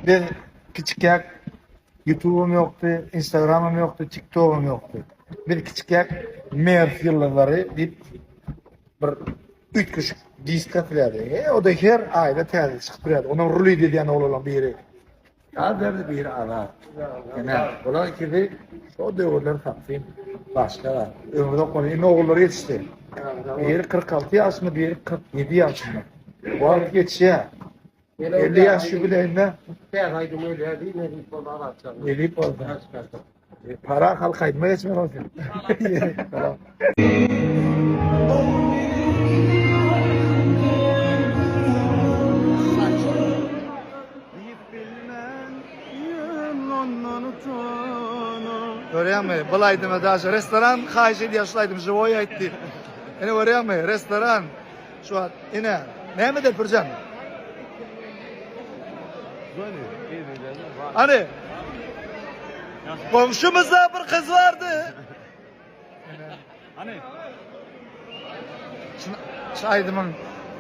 Biz kiçikäk Ýutubam ýokdy, Instagramam ýokdy, Tiktogam ýokdy. Biz kiçikäk Mers ýyldyzlary diýip bir üýtgeşik disk satylýardy. E, o da her aýda täze çykyp durýardy. Onuň ruly edýän oglanlaryň biri. Ýazerdi biri Azat. Ine, bular ikisi şo döwürler satsyn başga zat. Ömri okmaly. Indi ogullary ýetişdi. Biri 46 ýaşynda, biri 47 ýaşynda. Wagt geçýär. 50 ýaş ýubileýinde. Täze aýdym ölýär diý, nesip bolsa Azatjan. Nesip bolsa. Para halk aýdyma geçmeli bolsun. Salam. Görýäňmi? Bul aýdyma daşy restoran haýyş edýär şul aýdymy živoý aýt diýip. Ine görýäňmi? Restoran. Şu wagt ine näme de Pürjan? Hani Komşumuzda bir kız vardı. Hani? Şu aýdymyň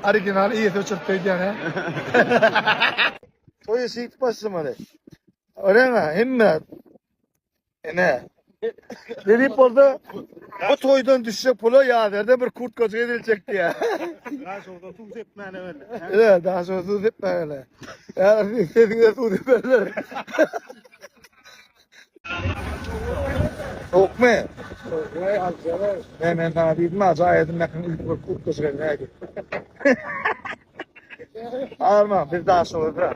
originaly eýesi öçürip öýdýän he. Toýa şeýdip başlamaly. Öreňä hemme Ine. Nesip bolsa bu toýdan düşjek pula ýazerde bir kurtkajyk ediljek diýýär. Daşoguzda suw sepmäne belli. Ine, Daşoguzda suw sepmäne. Ýa sesiňe suw seperler. Sowukmy? Men men sana diýdim ha, jaý edin mähriň ilki bir kurtkajyk edin. Arma, biz Daşoguzda.